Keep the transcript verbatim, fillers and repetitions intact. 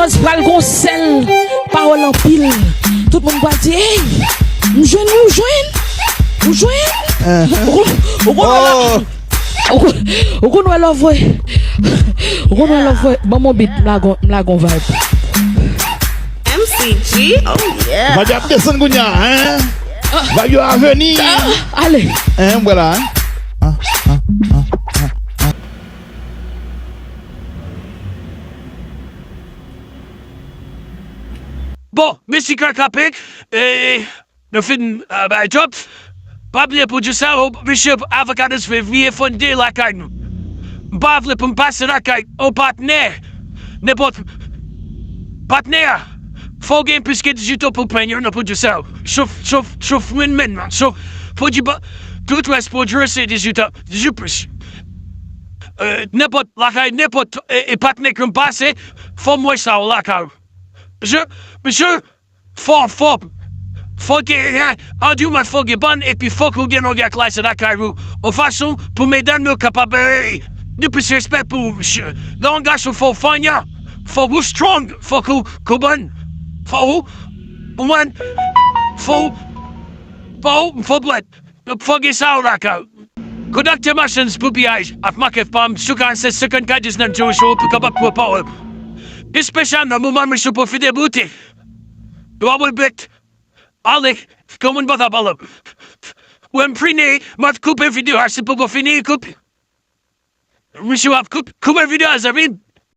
Pral gon sèl pawòl anpil. Tout moun pral di, "Ey, m jwenn ou, jwenn, ou jwenn." Ou kon, ou kon wè lòt, ou kon, ou kon wè lòt vre. Ou kon wè lòt vre. Ban m on beat, m lagon, m lagon vibe. M C G, oh yeah. Vibe ap desann kounye a, hein? Vibe yo a vini. Ale. Hein, m wè la, hein? Bon, mesye Kaka Pink, e, nou fin, ah, bay drop. Pa bliye pwodui sa, oh, mesye, avocados fevriye fonde lakay nou. M pa vle pou m pase lakay, oh, patnè. Nenpòt patnè a. Fò w gen plis ke dizuit an pou w pran yon nan pwodui sa. Chof, chof, chof, win men, man. Chof, pwodui ba, tout rès pwodui se dizuit an, dizuit plis. E, nenpòt lakay, nenpòt, e, e patnè ke m pase, fò m wè sa w lakay ou. Mesye, mesye, fò, fò, fò gen, an di w mwen fò gen bann, epi fòk ou gen yon gag la se lakay ou. Yon fason pou medam yo kapab, e, gen plis respè pou ou, mesye. Lè yon gason fò w fanyan, fò ou strong, fòk ou konprann, fò ou, ou konprann, fò ou, fò ou, fò w dwèt. Donk, fò gen sa w lakay ou. Kontakte Machann pou piyaj ak Mark F Palm sou karannsenk senkannkat diznèf zewo zewo pou kapab pran pawòl. Espesyalman, moman misye pwofite boute. Yo ap wè bet. Ale, kòman n pa ta pale? Wè m fini, m ap koupe videyo a, se poko fini, koupe. Misye ap koup-, koupe videyo a, zanmi.